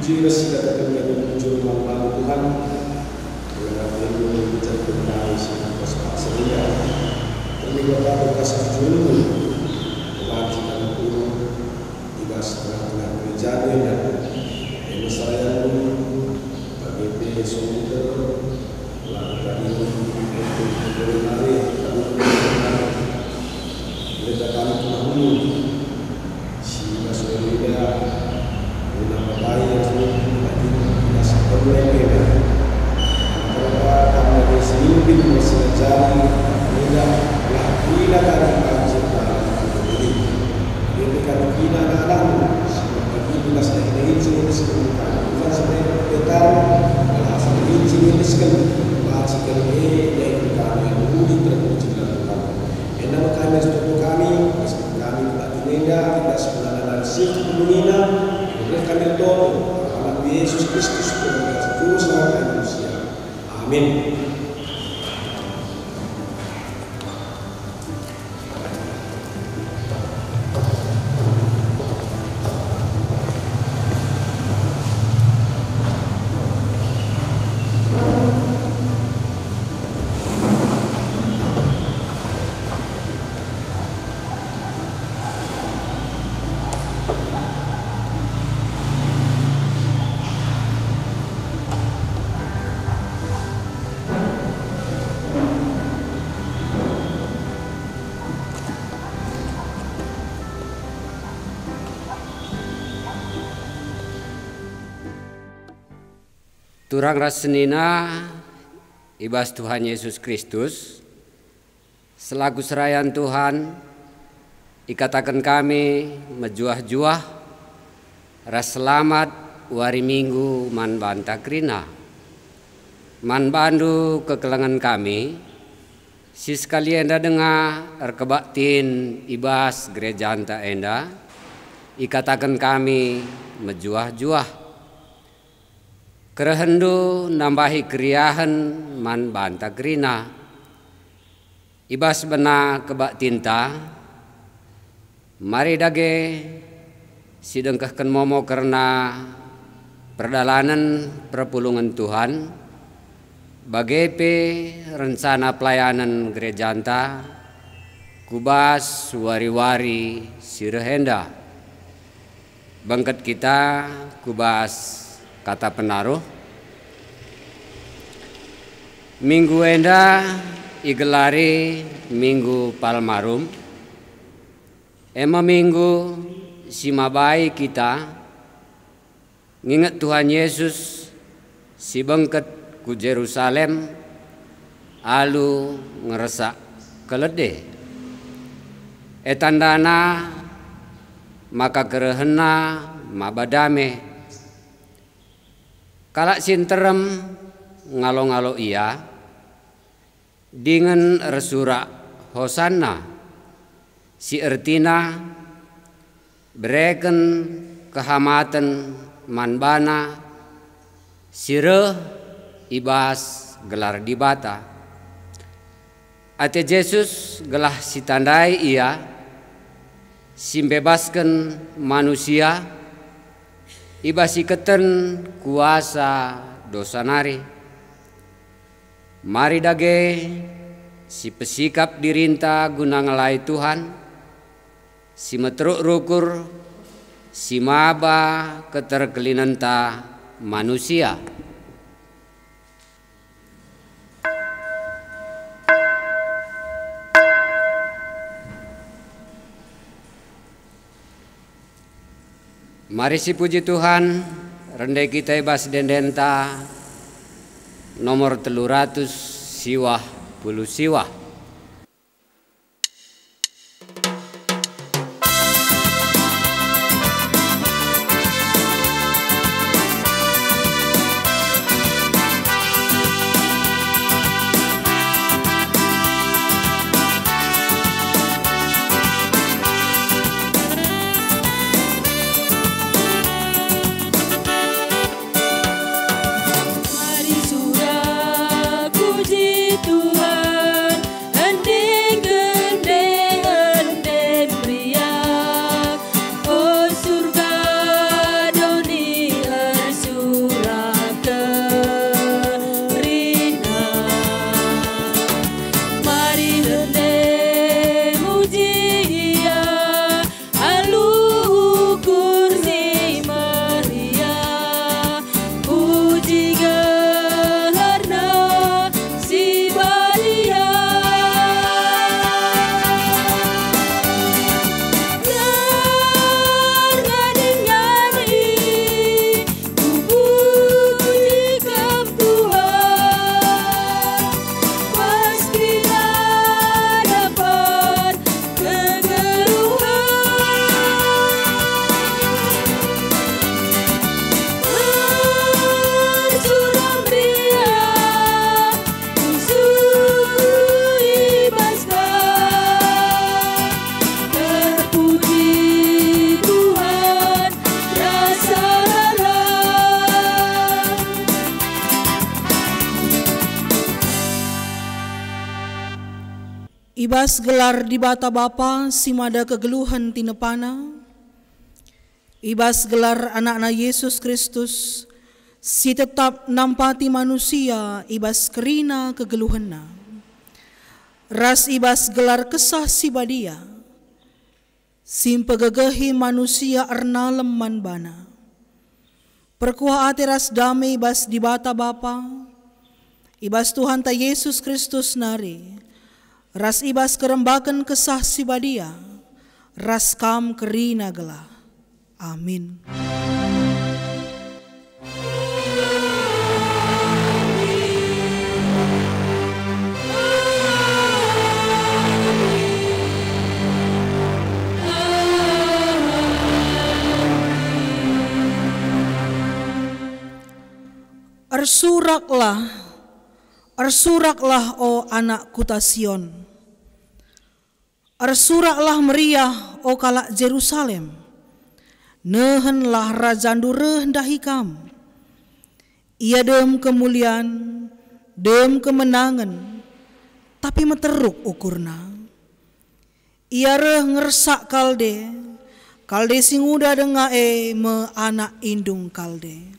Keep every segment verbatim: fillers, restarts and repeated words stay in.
Jujur sikataken kami bujur man bandu Tuhan, kerna Engkau menjadi kami si kupas paksa ia. Kami berkata kasih jujurmu, kebanci kami turun, i bas tengah-tengah gereja enda. Enda serayandu, bage pe Soh Peter, Berita kami tengah ulu, si bas wari enda, guna mabai ras bagi bas perbulan enda. Maka kami bagi semimpin bersingajari enda, lah gila kami banci bagi ini. Bagi kami gila anak-anakmu, si bagi tugas lain-lain si nguruskan kami. Bukan seperti Peter, malah asa lain si nguruskan, banci kami enda, kami yang uli terpuji dalam Tuhan. Enda me kami ras tubuh kami, ras kami kebaktin enda, kita sebenarnya sik pedulina, bener kami ertoto, Anak Yesus Kristus, Tuhan dan Juru Selamat kami manusia. Amin. Turang ras senina i bas Tuhan Yesus Kristus, selaku serayan Tuhan, ikataken kami mejuah-juah ras selamat wari Minggu man banta kerina. Man bandu kekelengen kami, si sekali enda denga erkebaktin i bas gerejanta enda, ikataken kami mejuah-juah. Kerehenndu nambahi keriahen man banta kerina. I bas bena kebaktinta, mari dage sidengkehken momo kerna perdalanen perpulungen Tuhan, bage pe rencana pelayanen gerejanta ku bas wari-wari si reh enda. Bengket kita ku bas kata penaruh. Minggu enda igelari Minggu Palmarum, e me minggu si mabai kita nginget Tuhan Yesus si bengket ku Jerusalem alu ngersak kelede. E tandana maka kerehenna maba dame. Kalak si nterem ngalo-ngalo ia, dingen ersurak Hosanna, si ertina, "Bereken kehamaten man baNa si reh i bas gelar Dibata." Ate Jesus gelah sitandai Ia si mbebasken manusia i bas iketen kuasa dosa nari. Mari dage sipesikap dirinta guna ngelai Tuhan, si meteruk rukur, si maba keterkelinenta manusia. Mari sipuji Tuhan, rende kita i bas ende-endenta nomor telu ratus siwah puluh siwah. Mari surak puji Tuhan, I bas gelar Dibata Bapa si mada kegeluhen tinepaNa, i bas gelar AnakNa Jesus Kristus, si tetap nampati manusia i bas kerina kegeluhenna, ras i bas gelar Kesah Si Badia, si mpegegehi manusia ernalem man baNa. Perkuah ate ras dame i bas Dibata Bapa, i bas Tuhanta Jesus Kristus nari, ras i bas kerembaken Kesah Si Badia, ras kam kerina gelah. Amin. Ersuraklah, ersuraklah, o anak kuta Sion. Ersuraklah meriah, o kalak Jerusalem. Nehenlah Rajandu reh ndahi kam. Ia dem kemulian, dem kemenangen, tapi meteruk ukurna. Ia reh ngersak kalde, kalde si nguda denga e me anak indung kalde.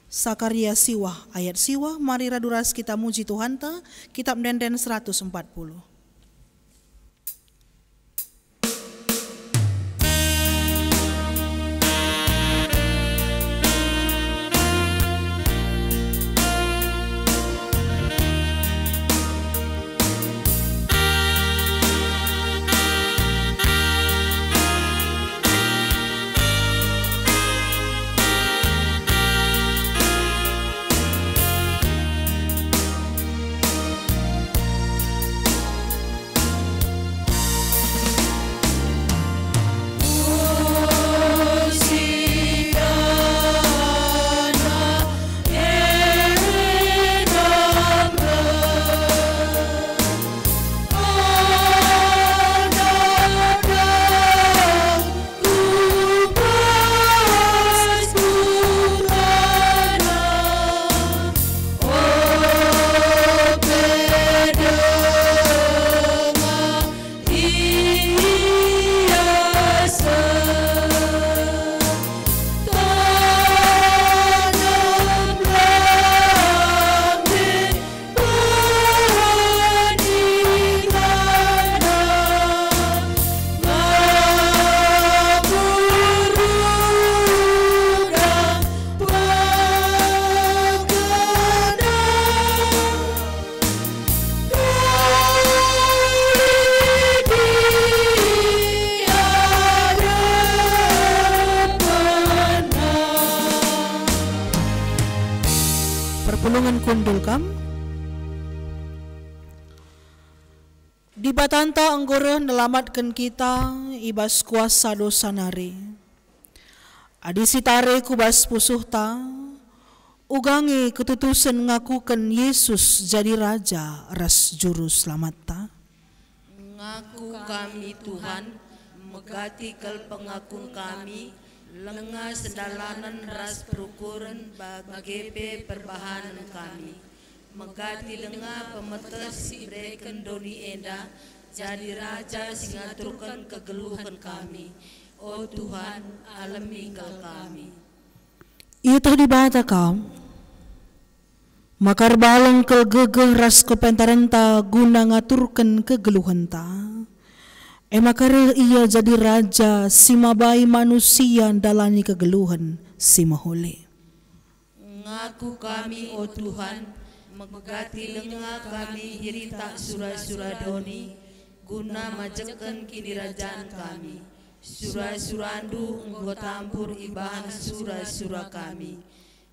Sakaria siwah ayat siwah, mari radu ras kita muji Tuhanta, Kitab Ende-enden seratus empat puluh. Perpulungen kundul kam. Dibatanta enggo reh nelamatken kita i bas kuasa dosa nari. Adi sitare ku bas pusuhta, uga nge ketutusen ngakuken Yesus jadi Raja ras Juru Selamatta. Ngaku kami, Tuhan, megati kal pengakun kami, langa sendalanen ras perukuren bage pe perbahanen kami. Megati denga pemeteh si ibereken doni enda, jadi raja si ngaturken kegeluhen kami. O Tuhan, alemi kal kami. Ieteh Dibata kam, maka erbaleng kal gegeh ras kepentarenta guna ngaturken kegeluhenta. E maka reh Ia jadi Raja si mabai manusia ndalani kegeluhen si mehuli. Ngaku kami, o Tuhan, megati denga kami iritak sura-sura doni, guna majekken kinirajan kami. Sura-surandu enggo tambur ibahan sura-sura kami.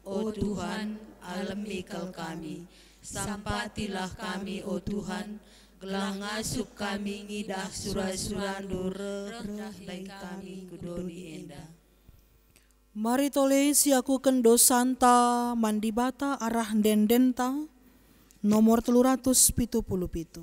O Tuhan, alemi kal kami. Sampatilah kami, o Tuhan, gelah ngasup kami ngidah sura-surandu reh ndahi kami ku doni enda. Mari tole siakuken dosanta man Dibata arah ende-endenta, nomor telu ratus pitu puluh pitu.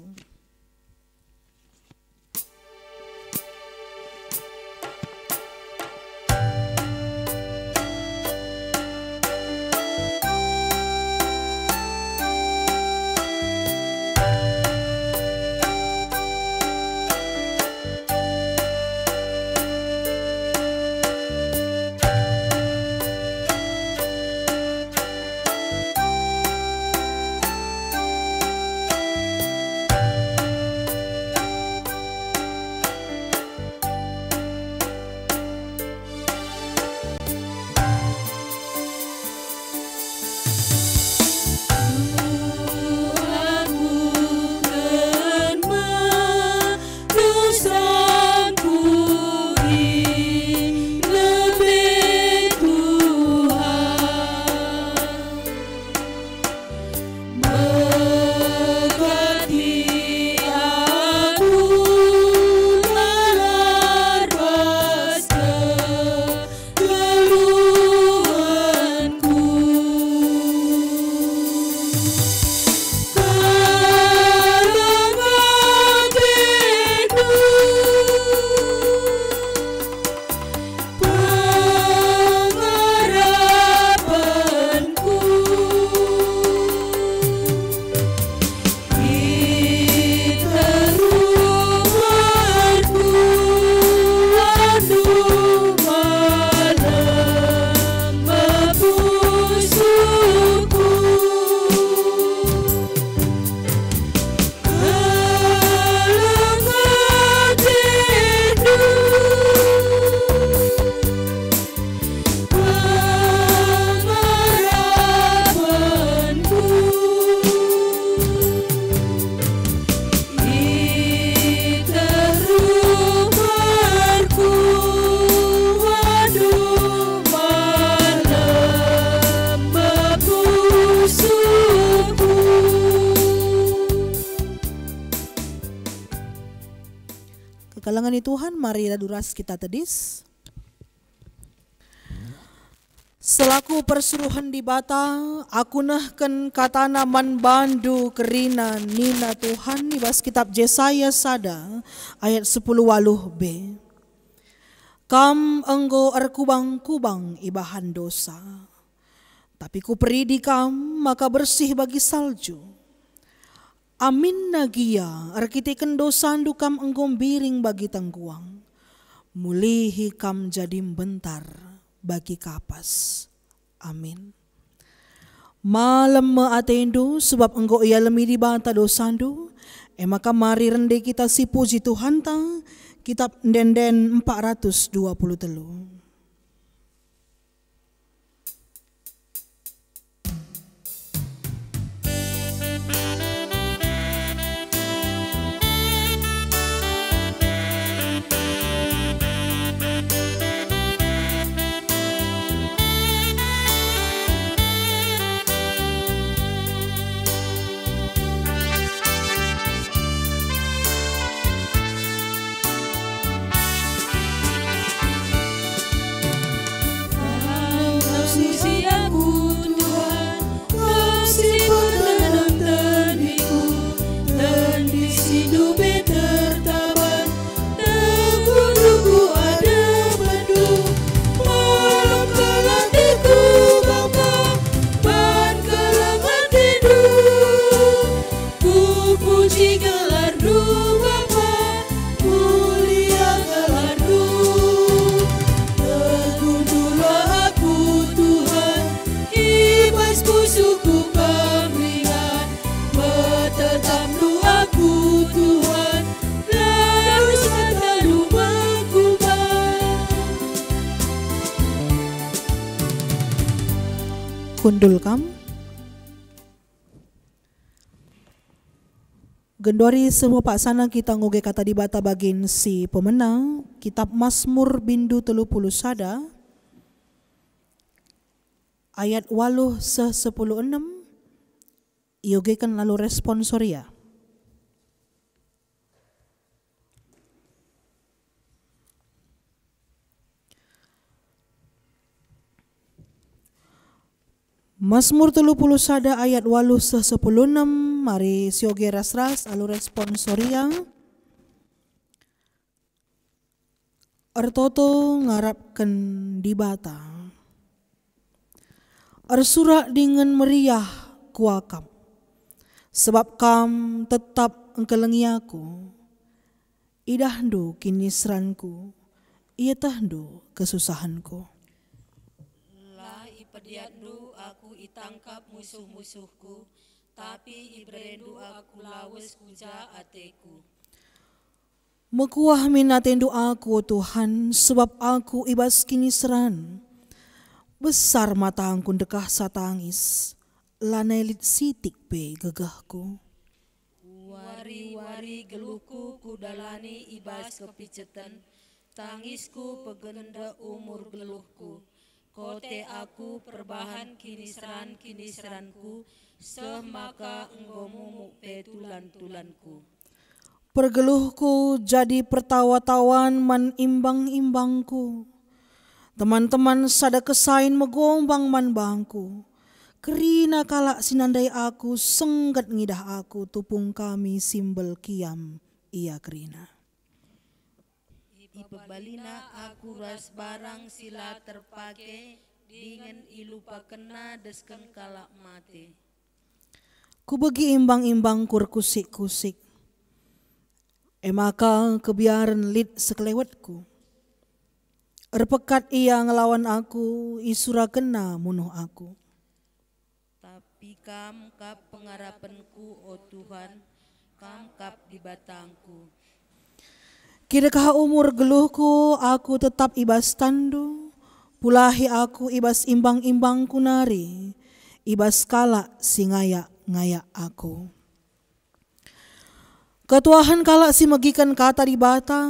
Ngeni Tuhan, mari radu ras kita tedis. Selaku persuruhen Dibata, aku nehken kataNa man bandu kerina, nina Tuhan i bas kitab Jesaya sada ayat sepuluh waluh b. Kam enggo erkubang-kubang ibahan dosa, tapi Kuperidi kam maka bersih bagi salju. Aminna gia, erkiteken dosandu kam enggo mbiring bagi tengguang, mulihi kam jadi mbentar bagi kapas. Amin. Malem me atendu, sebab enggo ialemi Dibata dosandu. E maka mari rende kita sipuji Tuhanta, Kitab Ende-enden empat ratus dua puluh telu. Engkau suci aku, Tuhan, Kau si petenem tendiku, tendi si ndube tertaban, teguhku adepenNdu. Malem kal ateku, Bapa, ban keleng ateNdu. Kupuji gelarNdu, Bapa, mulia gelarNdu. Teguhndulah aku, Tuhan, i bas pusuhku Kam ringan. Metetapndu aku, Tuhan, la dusata lumangku Bapa. Kundul kam. Genduari seh paksana kita ngoge Kata Dibata bagin si pemena, Kitab Masmur bindu telu puluh sada, ayat waluh seh sepuluh enem, iogeken lalu responsoria. Masmur telu puluh sada ayat waluh seh sepuluh enem, mari sioge ras-ras alu responsoria. Ertoto ngarapken Dibata. Ersurak dingen meriah kuakap, sebab Kam tetap engkelengi aku. IdahNdu kiniseranku, ietehndu kesusahenku. La ipediatNdu aku itangkap musuh-musuhku, tapi ibereNdu aku lawes ku ja ateku. Mekuah min ateNdu aku, o Tuhan, sebab aku i bas kiniseran. Besar matangku ndekahsa tangis, lanai lit sitik pe gegehku. Wari-wari geluhku kudalani i bas kepiceten, tangisku pegende umur geluhku. Kote aku perbahan kiniseran-kiniseranku, seh maka enggo mumuk pe tulan-tulanku. Pergeluhku jadi pertawa-tawan man imbang-imbangku. Teman-teman sada kesain megombang man bangku. Kerina kalak si nandai aku sengget ngidah aku tupung kami simbel kiam ia kerina. Ipebalina aku ras barang si la terpake, dingen ilupakenna desken kalak mate. Kubegi imbang-imbangku erkusik-kusik, e maka kebiaren lit sekelewetku. Erpekat ia ngelawan aku, isurakenna munuh aku. Tapi Kam kap pengarapenku, o Tuhan, Kam kap Dibatangku. Kidekah umur geluhku aku tetap i bas tanNdu, pulahi aku i bas imbang-imbangku nari, i bas kalak si ngayak-ngayak aku. Ketuahen kalak si megiken Kata Dibata,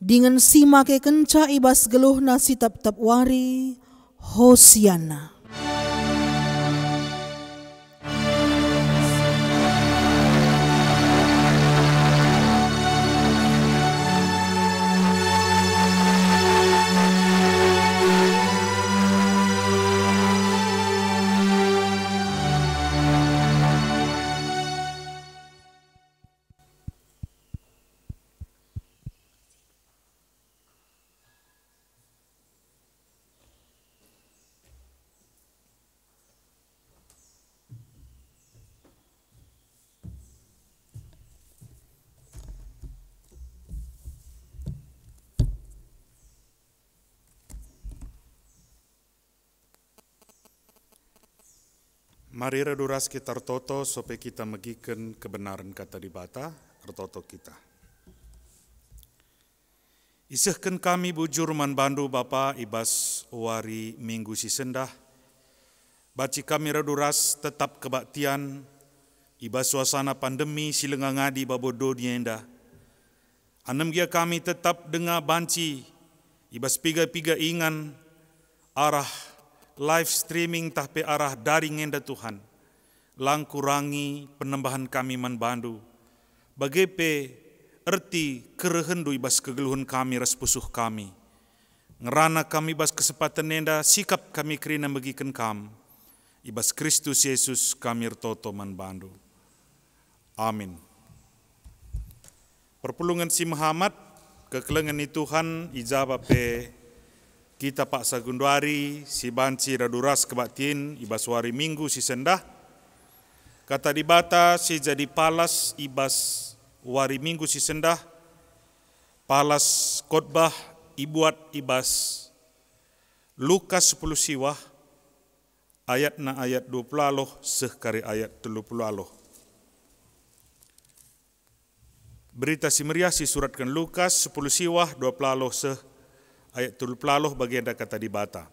dingen si makekenca i bas geluhna si tep-tep wari, Hosianna. Mari radu ras kita ertoto, sope kita megiken kebenaren Kata Dibata. Ertoto kita. Isehken kami bujur man bandu, Bapa, i bas wari Minggu si sendah. Banci kami radu ras tetap kebaktian i bas suasana pandemi si langa ngadi babo doni enda. Anem gia kami tetap denga banci i bas piga-piga ingan arah live streaming tah pe arah daring enda, Tuhan. Lang kurangi penembahen kami man bandu. Bage pe erti kerehenNdu i bas kegeluhen kami ras pusuh kami. Ngerana kami bas kesempaten enda, sikap kami kerina megiken Kam. I bas Kristus Yesus kami ertoto man bandu. Amin. Perpulungen si mehamat, kekelengen ni Tuhan, i ja pe kita paksa genduari si banci radu ras kebaktin i bas wari Minggu si sendah. Kata Dibata si jadi palas i bas wari Minggu si sendah, palas khotbah ibuat i bas Lukas sepuluh siwah, ayatna ayat dua puluh aloh seh kari ayat telu puluh aloh. Berita Si Meriah si suratken Lukas sepuluh siwah dua puluh aloh seh ayat telu puluh aloh, bagenda Kata Dibata.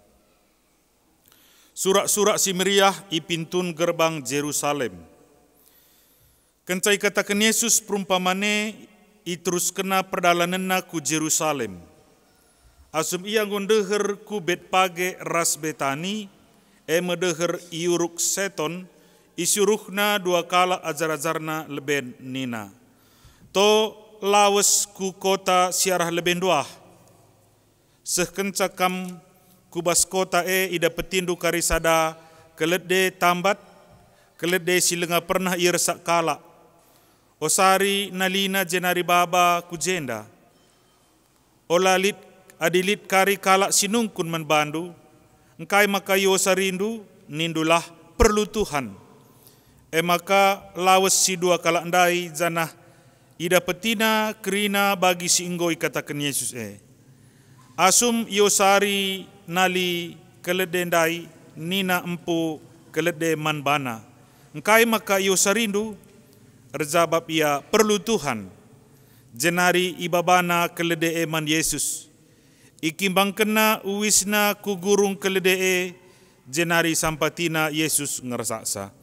Surak-surak Si Meriah i pintun gerbang Jerusalem. Kenca ikataken Yesus perumpaman e, iteruskenNa perdalanenNa ku Jerusalem. Asum Ia enggo ndeher ku Betpage ras Betani, e me deher i Uruk Seton, isuruhNa dua kalak ajar-ajarNa leben nina, "To lawes ku kota si arah leben nduah. Seh kenca kam ku bas kota e, idapetindu kari sada kelede tambat, kelede si langa pernah iersak kalak. Osari nalina jenari baba ku jenda. Ola lit, adi lit kari kalak si nungkun man bandu, 'Engkai maka iosarindu?' nindulah, 'Perlu Tuhan.' E maka lawes si dua kalak ndai, janah idapetina kerina bagi si enggo ikataken Yesus e. Asum iosari nali kelede ndai, nina empu kelede man bana, 'Engkai maka iosarindu?' Erjabap ia, 'Perlu Tuhan.' Jenari ibabana kelede e man Yesus. Ikimbangkenna uisna ku gurung kelede e, jenari isampatina Yesus ngersaksa.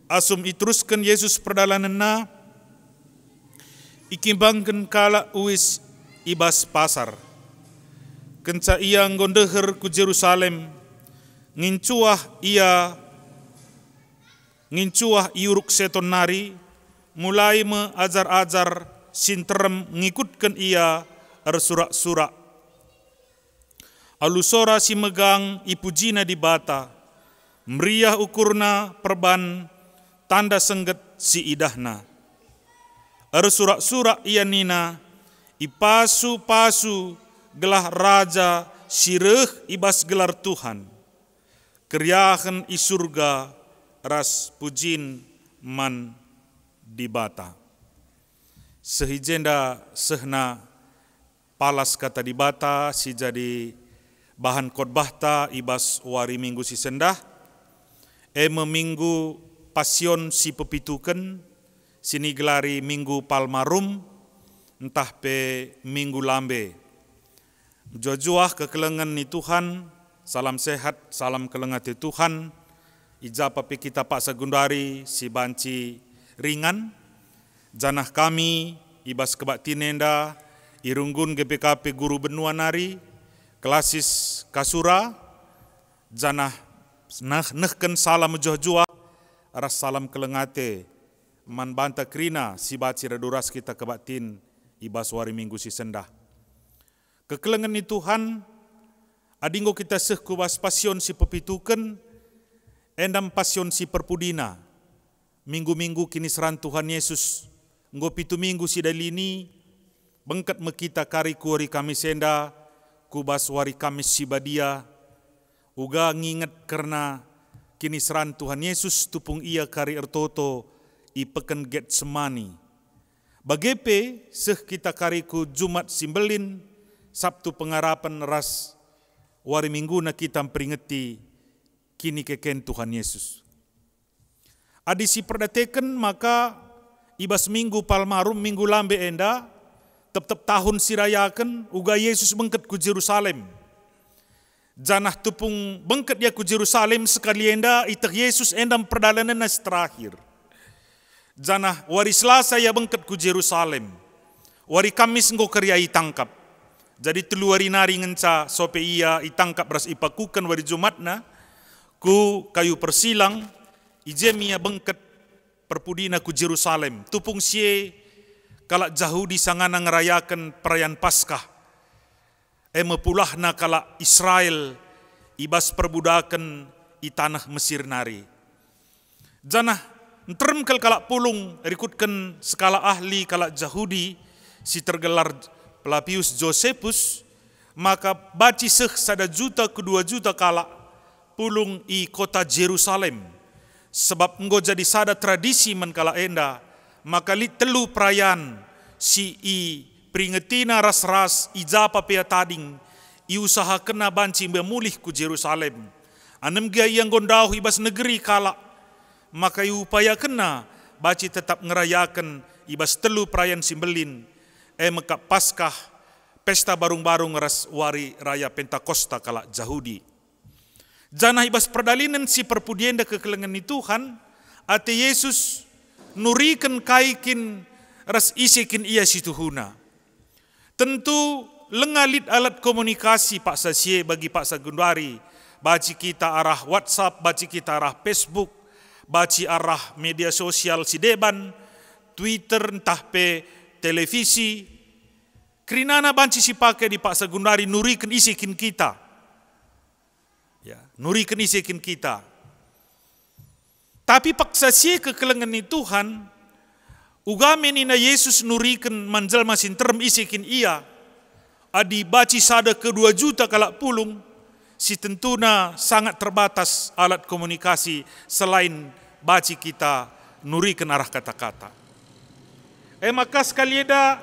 Asum iterusken Yesus perdalanenNa, ikimbangken kalak uis i bas pasar. Kenca Ia enggo ndeher ku Jerusalem, ngincuah Ia, ngincuah i Uruk Seton nari, mulai me ajar-ajar si nterem ngikutken Ia ersurak-surak. Alu sora si megang ipujina Dibata, meriah ukurna perban tanda sengget si idahna. Ersurak-surak ia nina, "Ipasu-pasu gelah Raja si reh i bas gelar Tuhan. Keriahen i Surga ras pujin man Dibata." Seh i jenda sehna palas Kata Dibata si jadi bahan khotbahta i bas wari Minggu si sendah, e me Minggu Pasion si pepituken, si nigelari Minggu Palmarum, ntah pe Minggu Lambe. Mejuah-juah kekelengen ni Tuhan, salam sehat, salam keleng ate Tuhan, i ja pe kita paksa genduari si banci ringan, janah kami i bas kebaktin enda irunggun G P K P Guru Benua nari, klasis Kasura, janah neh-, nehken salam mejuah-juah ras salam keleng ate man banta kerina si banci radu ras kita kebaktin i bas wari Minggu si sendah. Kekelengen ni Tuhan, adi enggo kita seh ku bas Pasion si pepituken, enda me Pasion si perpudina. Minggu-minggu kiniseran Tuhan Yesus enggo pitu minggu sidalini, bengket me kita kari ku wari Kamis enda ku bas wari Kamis si badia, uga nginget kerna kiniseran Tuhan Yesus tupung Ia kari ertoto i Peken Getsemani. Bage pe seh kita kari ku Jumat si Mbelin, Sabtu Pengarapen ras wari Mingguna kita mperingeti kinikeken Tuhan Yesus. Adi siperdiateken maka i bas Minggu Palmarum, Minggu Lambe enda, tep-tep tahun sirayaken uga Yesus bengket ku Jerusalem. Janah tupung bengket ia ku Jerusalem sekali enda ieteh Yesus enda me perdalanenna si terakhir. Janah wari Selasa ia bengket ku Jerusalem. Wari Kamis enggo kari ia itangkap. Jadi telu wari nari ngenca sope ia itangkap ras ipakuken wari Jumatna ku kayu persilang, i je me ia bengket perpudina ku Jerusalem. Tupung si e kalak Jahudi sangana ngerayaken perayaan Paskah. E me pulahna kalak Israel i bas perbudaken i taneh Mesir nari. Janah nterem kal kalak pulung rikutken sekalak ahli kalak Jahudi si tergelar Flavius Josephus, maka banci seh sada juta ku dua juta kalak pulung i kota Jerusalem, sabap enggo jadi sada tradisi man kalak enda, maka lit telu perayan si iperingetina ras-ras i ja pe ia tading, iusahakenna banci ia mulih ku Jerusalem. Anem gia ia enggo ndauh i bas negeri kalak, maka iupayakenna banci tetap ngerayaken i bas telu perayan si mbelin, e me kap Paskah, Pesta Barung-barung ras Wari Raya Pentakosta kalak Jahudi. Janah i bas perdalinen si perpudi enda kekelengen ni Tuhan, ate Yesus nuriken kai kin ras ise kin ia si tuhuna. Tentu langa lit alat komunikasi paksa si e bagi paksa genduari, banci kita arah WhatsApp, banci kita arah Facebook, banci arah media sosial si deban, Twitter ntah pe televisi. Kerinana banci sipake adi paksa genduari nuriken ise kin kita. Ya, nuriken ise kin kita. Tapi paksa si e kekelengen ni Tuhan, uga me nina Yesus nuriken man jelma si nterem ise kin ia. Adi banci sada ke dua juta kalak pulung, si tentuna sangat terbatas alat komunikasi selain banci kita nuriken arah kata-kata. E maka sekali enda,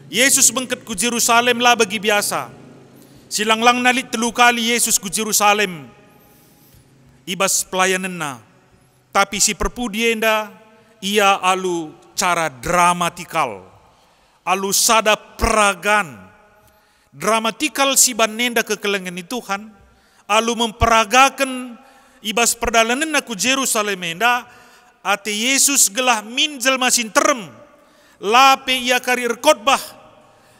Yesus bengket ku Jerusalem la bagi biasa. Silang-langna lit telu kali Yesus ku Jerusalem i bas pelayanenna. Tapi si perpudi enda, ia alu cara dramatikal, alu sada peragan. Dramatikal si banenda kekelengen ni Tuhan, alu memperagaken i bas perdalanenna ku Jerusalem enda, ate Yesus gelah min jelma si nterem, la pe ia kari erkotbah,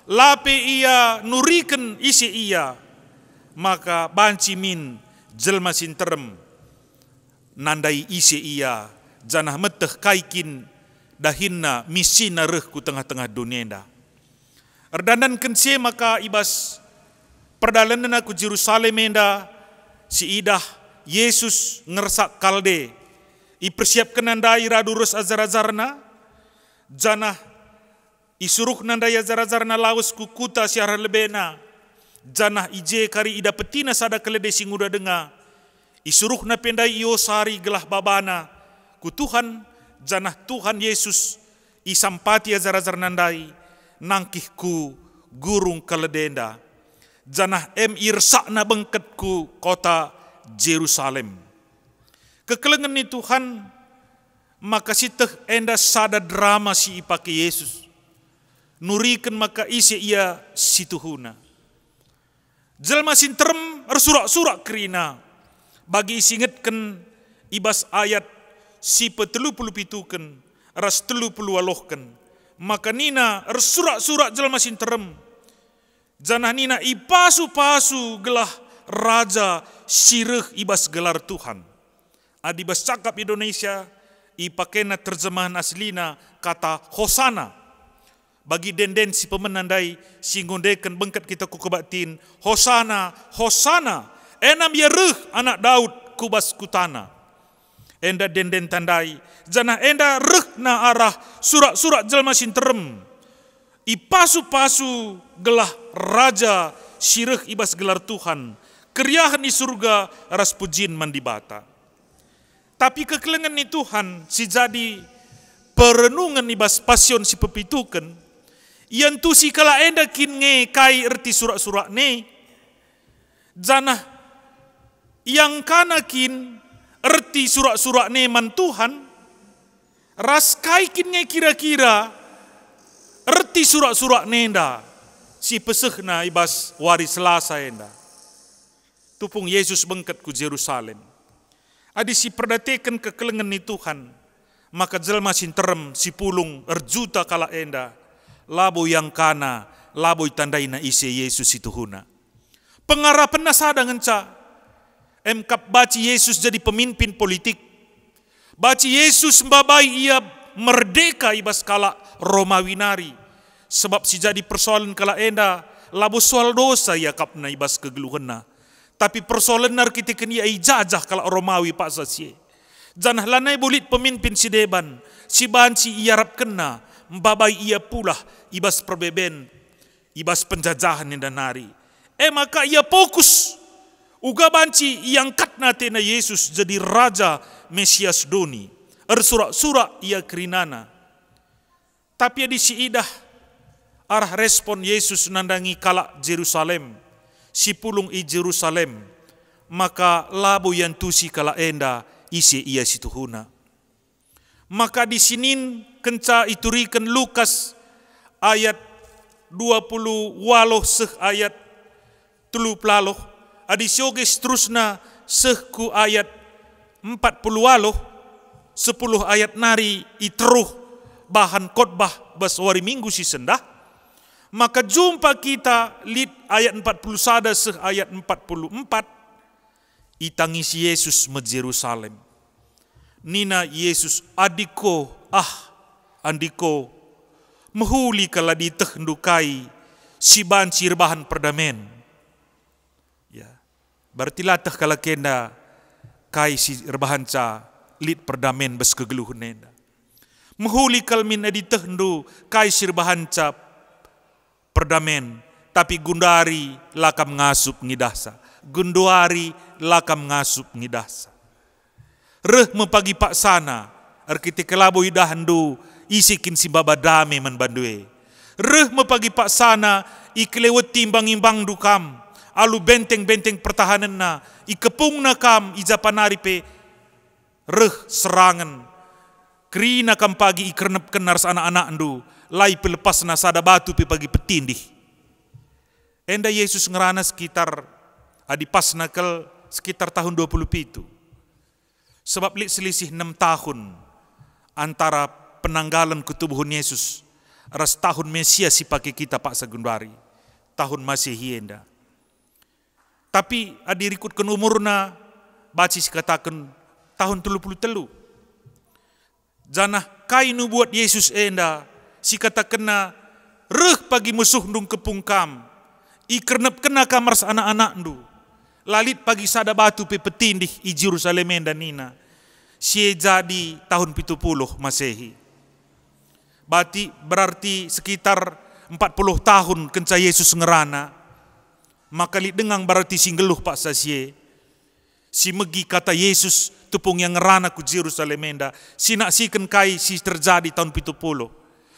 la pe ia nuriken ise ia, maka banci min jelma si nterem nandai ise ia, janah meteh kai kin dahinna misina reh ku tengah-tengah doni enda. Erdandanken si e maka i bas perdalanenna ku Jerusalem enda, siidah Yesus ngersak kalde. Ipersiapkenna ndai radu ras ajar-ajarna, janah isuruhna ndai ajar-ajarna lawes ku kuta si arah lebena, janah i je kari idapetina sada kelede si nguda denga. Isuruhna pe ndai iosari gelah babana ku Tuhan, janah Tuhan Yesus isampati ajar-ajarna ndai nangkih ku gurung kelede enda, janah em irsakna bengket ku kota Jerusalem. Kekelengen ni Tuhan, maka sieteh enda sada drama si ipake Yesus, nuriken maka ise ia si tuhuna. Jelma si nterem ersurak-surak kerina, bagi isingetken i bas ayat si petelu puluh pituken ras telu puluh waluhken. Maka nina ersurak-surak jelma si nterem, janah nina ipasu-pasu gelah Raja si reh i bas gelar Tuhan. Adi bas cakap Indonesia, ipakena terjemahan aslina kata Hosana. Bagi denden si pemena ndai si ngundeken bengket kita ku kebaktin, Hosana, Hosana, enam ia reh anak Daud ku bas kutana. Enda denden tandai, janah enda rehna arah surak-surak jelma si nterem. Ipasu-pasu gelah Raja si reh i bas gelar Tuhan, keriahen i Surga ras pujin man Dibata. Tapi kekelengen ni Tuhan si jadi perenungen i bas Pasion si pepituken, iantusi kalak enda kin nge kai erti surak-surak ne? Janah iangkana kin erti surak-surak e man Tuhan, ras kai kin nge kira-kira erti surak-surak enda si pesehna i bas wari Selasa enda. Tupung Jesus bengket ku Jerusalem. Adi siperdateken kekelengen ni Tuhan, maka jelma si nterem, si pulung, erjuta kalak enda, labo iangkana, labo itandaina ise Jesus si tuhuna. Pengarapenna sada ngenca, emkap banci Jesus jadi pemimpin politik. Banci Jesus mbabai ia merdeka i bas kalak Romawi nari, sebab si jadi persoalen kalak enda labo soal dosa iakapna i bas kegeluhenna, tapi persoalenna erkiteken ia ijajah kalak Romawi paksa si e. Janah lanai bo lit pemimpin si deban si banci iarapkenna mbabai ia pulah i bas perbeben, i bas penjajahen enda nari. E maka ia fokus uga banci iangkatna atena Jesus jadi Raja Mesias doni, ersurak-surak ia kerinana. Tapi adi siidah arah respon Jesus nandangi kalak Jerusalem, si pulung i Jerusalem, maka labo iantusi kalak enda ise ia si tuhuna. Maka adi sinin kenca ituriken Lukas ayat dua puluh waluh seh ayat telu puluh waluh, adi sioge seterusna seh ku ayat empat puluh waluh, sepuluh ayat nari iteruh bahan khotbah bas wari Minggu si sendah, maka jumpa kita lit ayat empat puluh sada seh ayat empat puluh empat, itangisi Jesus me Jerusalem. Nina Jesus, "Adiko, ah, andiko, mehuli kal adi itehndu kai si banci erbahan perdamen." Ya, berarti la teh kalak enda kai si erbahanca lit perdamen bas kegeluhen enda. Mehuli kal min adi itehndu kai si erbahanca perdamen, tapi genduari la kam ngasup ngidahsa. Genduari la kam ngasup ngidahsa. Reh me pagi paksana, erkiteken labo idahndu ise kin si maba dame man bandu e. Reh me pagi paksana, ikeleweti imbang-imbangndu kam, alu benteng-benteng pertahanenna, ikepungna kam i ja pa nari pe reh serangen. Kerina kam pagi ikernepkenna ras anak-anakndu, la ipelepasna sada batu pe pagi petindih. Enda Jesus ngerana sekitar, adi pasna kal, sekitar tahun dua puluh pitu. Sebab lit selisih enam tahun antara penanggalen ketubuhen Jesus ras tahun Mesias si pake kita paksa genduari, tahun Masehi enda. Tapi adi rikutken umurna, banci sikataken tahun telu puluh telu. Janah kai nubuat Jesus enda, sikatakenna, "Reh pagi musuhndu ngkepung kam, ikernepkenna kam ras anak-anakndu, la lit pagi sada batu pe petindih i Jerusalem enda," nina. Si e jadi tahun pitu puluh Masehi. Bati berarti sekitar empat puluh tahun kenca Jesus ngerana, maka lit denga berarti si nggeluh paksa si e. Si megi kata Jesus tupung ia ngerana ku Jerusalem enda, sinaksiken kai si terjadi tahun pitu puluh.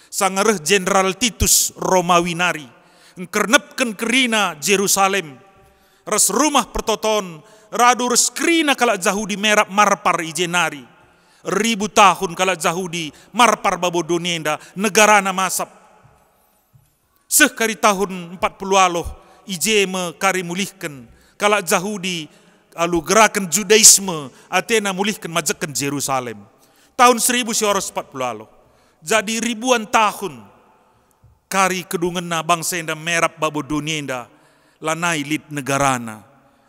Sanga reh Jenderal Titus Romawi nari, ngkernepken kerina Jerusalem ras Rumah Pertoton, radu ras kerina kalak Jahudi merap marpar i je nari. Ribu tahun kalak Jahudi marpar babo doni enda, negarana masap. Seh kari tahun empat puluh waluh, i je me kari mulihken kalak Jahudi alu geraken Judaisme, atena mulihken majekken Jerusalem. Tahun seribu siwaluh ratus empat puluh waluh. Jadi ribuan tahun kari kedungenna bangsa enda merap babo doni enda, lanai lit negarana.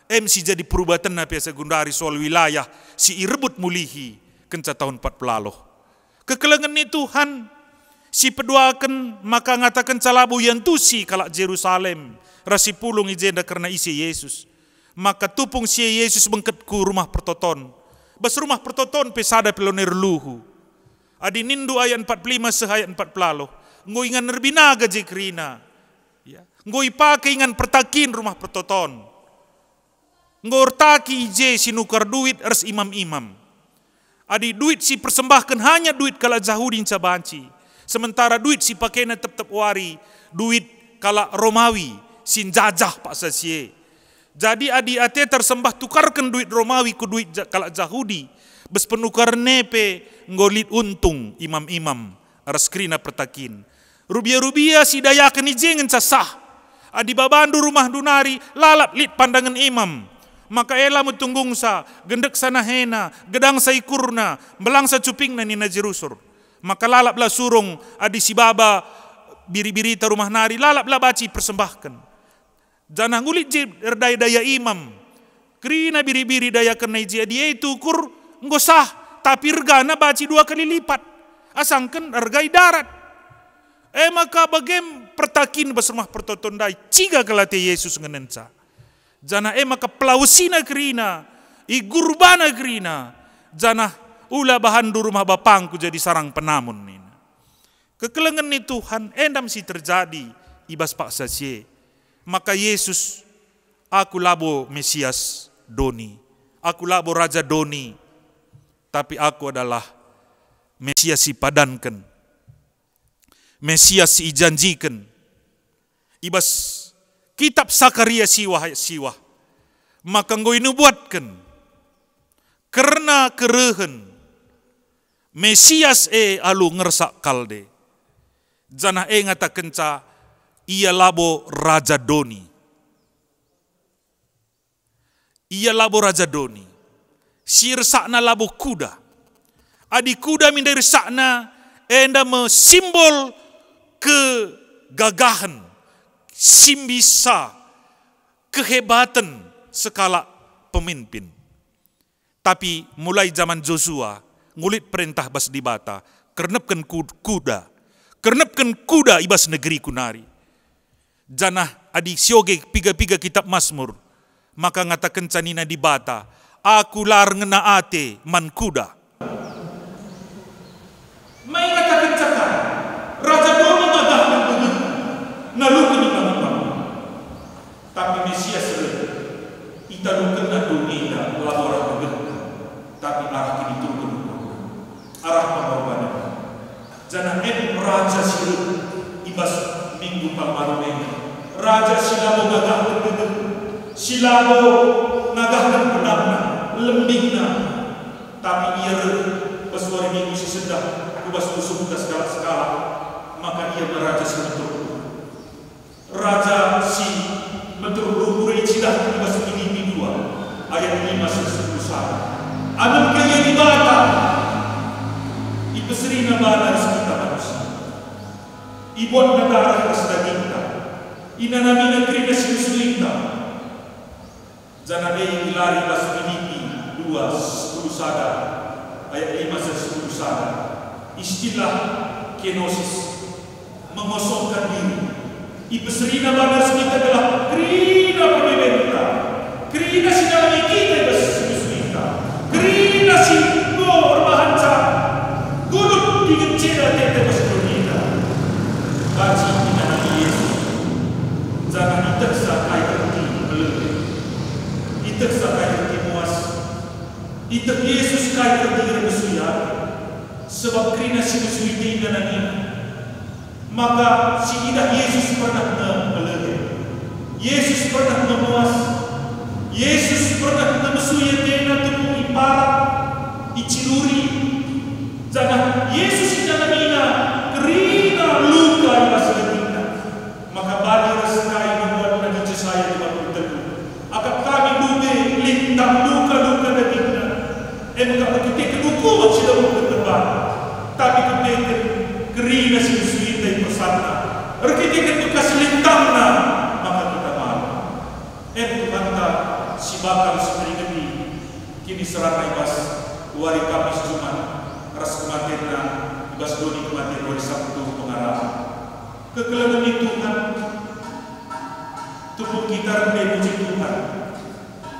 Em si jadi perubatenna pe asa genduari soal wilayah si irebut mulihi kenca tahun empat puluh waluh. Kekelengen ni Tuhan si peduaken maka ngatakenca labo iantusi kalak Jerusalem ras si pulung i jenda kerna ise Jesus. Maka tupung si e Jesus bengket ku Rumah Pertoton. Bas Rumah Pertoton pe sada pe la erluhu. Adi nindu ayat empat puluh lima seh ayat empat puluh waluh, enggo ingan erbinaga je kerina. Ya, enggo ipake ingan pertakin Rumah Pertoton. Enggo ertaki i je si nukar duit ras imam-imam. Adi duit si persembahken hanya duit kalak Jahudi nca banci, sementara duit si pakena tep-tep wari, duit kalak Romawi si njajah paksa si e. Jadi adi ateta ersembah tukarken duit Romawi ku duit Ja-, kalak Jahudi, bas penukaren e pe enggo lit untung imam-imam ras kerina pertakin. Rubia-rubia si idayaken i je ngenca sah. Adi babandu rumahndu nari lalap lit pandangen imam, maka e la metunggungsa, gendeksa nahena, gedangsa ikurna, mbelangsa cupingna nina je rusur. Maka lalaplah surung adi si baba biri-birita rumah nari, lalaplah banci persembahken. Janah ngulit je erdaya-daya imam. Kerina biri-biri dayakenna i je, adi e tukur enggo sah, tapi ergana banci dua kali lipat asangken erga i darat. E maka bagem pertakin bas Rumah Pertoton ndai, ciga kal ate Jesus ngenenca. Janah e maka pelawesina kerina, igurbana kerina, janah, "Ula bahanndu rumah bapangku jadi sarang penamun," nina. Kekelengen ni Tuhan, enda me si terjadi i bas paksa si e. Maka Jesus, "Aku labo Mesias doni, aku labo Raja doni, tapi aku adalah Mesias si ipadanken, Mesias si ijanjiken." I bas kitap Sakaria siwah ayat siwah, maka enggo inubuatken kerna kerehen Mesias e alu ngersak kalde, janah e ngatakenca, "Ia labo raja doni." Ia labo raja doni, si ersakna labo kuda. Adi kuda min ndai ersakna, enda me simbol kegagahen, si mbisa, kehebaten sekalak pemimpin. Tapi mulai jaman Josua, ngulit perentah bas Dibata, kernepken ku-, kuda, kernepken kuda i bas negeriku nari. Janah adi sioge piga-piga kitap Masmur, maka ngatakenca nina Dibata, "Aku la erngena ate man kuda." Mai ngatakenca ka, raja doni ngagahken bebetna, naluken imam-imam. Tapi Mesias reh, italukenna doni enda labo arah bebetna, tapi arah kinituluken ukurna, arah pengorbanenna. Janah e raja si reh i bas Minggu Palmarum enda, raja si labo ngagahken gegeh, si labo ngagahken pedangna, lembingna, tapi ia reh bas wari Minggu si sendah ku bas pusuhta sekalak-sekalak, maka ia me raja si meteruk. Raja si meteruk ukur e icidahken i bas Pilipi dua ayat lima seh sepuluh sada. Amin ka ia Dibata, ipeserina bana ras kita manusia. Ibuatna dareh ras dagingta, inanamina kerina si mesuinta. Janah e igelari bas Pilipi dua sepuluh sada, ayat lima seh sepuluh sada, istilah kenosis, mengosongkan diri. Ipeserina bana ras kita gelah kerina pemimenta, kerina si nanami kita i bas suku-sukuta, kerina si enggo erbahanca gulut dingen ceda ateta i bas doni enda. Banci inanami Yesus, janah itehsa kai erti meleleh. Itehsa kai erti muas. Iteh Yesus kai erti ermesui ate, sebab kerina si mesui ate inanamina. Maka si idah Yesus pernah nge meleleh. Yesus pernah nge muas. Yesus pernah nge mesui atena tepung iparak, iciluri. Janah Yesus inanamina kerina luka i bas dagingna. Maka bali ras kai ibuat Nabi Jesaya dua puluh telu, "Akap kami bage lintang luka-luka dagingna, e maka erkiteken ukumen si idabuhken man bana, tapi erkiteken kerina si mesuinta ipersakna, erkiteken bekas lintangna, maka kita malem." E Tuhanta si bakal si meringeti kiniseranNa i bas wari Kamis, Jumat, ras kematenNa i bas doni kematen wari Sabtu pengarapen. Kekelengen ni Tuhan, tupung kita rende muji Tuhan,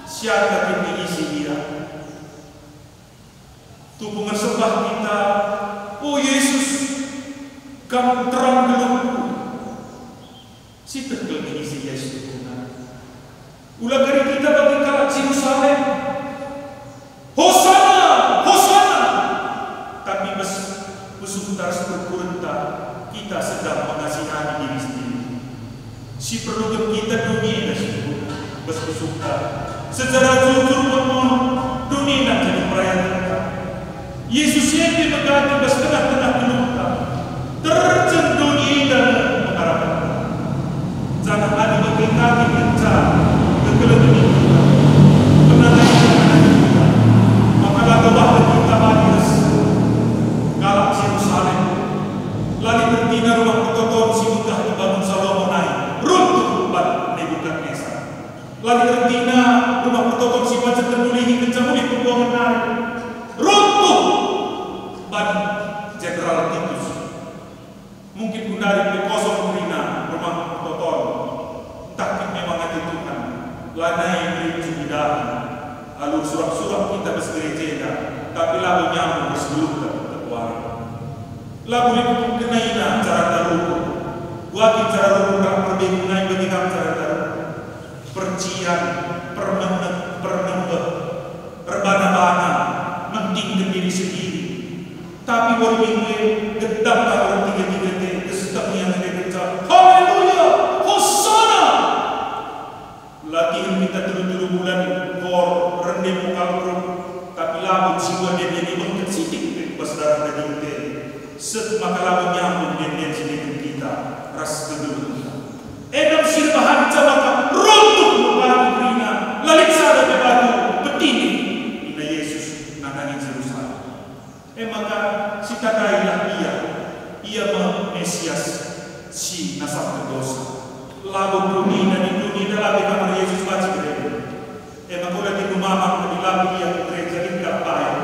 siaka kin ise Ia? Tupung ersembah kita, "O Yesus, Kam terang geluhku." Sieteh kal kin ise Yesus tupungna. Ula kari kita bage kalak Jerusalem, "Hosana, Hosana!" Tapi bas pusuhta ras perukurenta, kita sedang mengasihani diri sendiri. Si perlu kita doni enda si bas pusuhta. Secara jujur pun doni enda jadi perayan kita. Yesus e pe megati bas tengah-tengah geluhta. Terjeng doni enda me pengarapenta. Janah adi bage kami kenca kekelengen Tuhan, penandai kita, maka la tobah kita bagi ras kalak Jerusalem. La lit ertina rumah pertoton si megah ibangun Salomo nai runtuh man Nebukadnesar. La lit ertina rumah pertoton si banci terdulihi kenca mulih pembuangen nari runtuh man Jenderal Titus. Mungkin genduari pe kosong kerina rumah pertoton. Ntah kin memang ate Tuhan lanai ngerinci idahi alu surak-surak kita bas gereja enda, tapi labo nyambung ras geluhta tep-tep wari. Labo lit kena ina caranta rukur. Kuakap cara rukur kalak perbegu nai bage kap caranta rukur. Percian, permenek, pernembeh, erbana-bana, mentingken diri sendiri. Tapi wari Minggu e, gedang kal orang tiga-tiga te, keseteng ia nge kenca, "Haleluya! Hosana!" Latihen kita telu-telu bulan, kor, rende muka ukur, tapi labo jiwa ende bengket sitik pe ku bas dareh dagingta. Seh maka labo nyambung ende si niteken kita ras kegeluhenta. Enda si erbahanca maka runtuh me pagi kerina, la lit sada pe batu petindih, nina Jesus nandangi Jerusalem. E maka, sitandailah Ia, Ia me Mesias si nasapken dosa. Labo doni enda, doni enda la pe kamar Jesus banci gereja. E maka ula tindu mamang adi la pe ia ku gereja, lit kalak bayak.